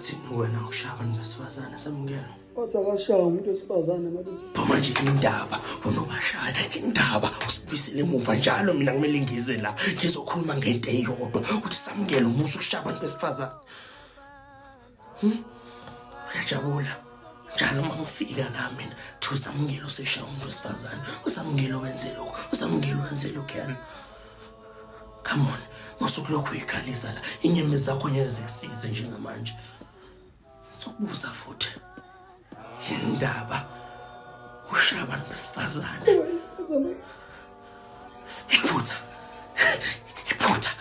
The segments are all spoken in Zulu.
Bathini wena ushaya abantu besifazane, Samukelo? Wathi akashawa umuntu wesifazane, malume. Phuma nje indaba unobashaya indaba usibuyisele emuva njalo. Mina kumele ngize la ngizokhuluma ngento eyodwa ukuthi Samukelo, musa ukushaya abantu besifazane. Uyajabula njalo uma ngifika la mina kuthiwa uSamukelo useshaya umuntu wesifazane, uSamukelo wenze lokhu, uSamukelo wenze lokhuyana. Come on, musuku lokhu uyikhalisa la, inyembezi zakho ngeke zikusize njengamanje. Sokubuza futhi, indaba ushaya abantu besifazane? Iphutha, iphutha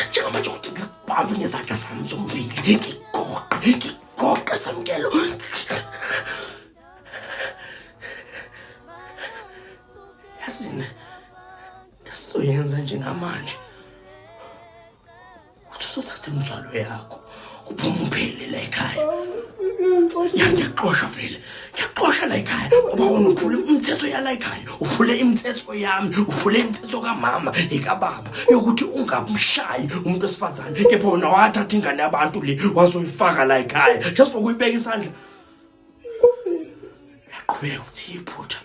njengamanje ukuthi ngikubambe ngezandla zami zombili, ngigoqe, ngigoqe, Samukelo. Yazini esizoyenza njengamanje uthi usothatha imithwalo yakho, uphume uphele la ekhaya. Ya, ngiyaxosha vele, ngiyaxosha la ekhaya ngoba wena uphule imithetho yala ekhaya, uphule imithetho yami, uphule imithetho kamama ekababa yokuthi ungamshayi umuntu wesifazane, kepha wena wathatha ingane yabantu le wazoyifaka la ekhaya just for ukuyibeka isandla. Uyaqhubeka uthi iphutha,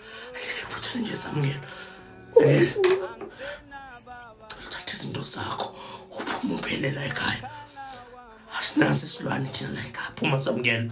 iphutha nje, Samukelo. Uthatha izinto zakho uphume uphele la ekhaya. Asinaso isilwane thina la ekhaya. Phuma, Samukelo.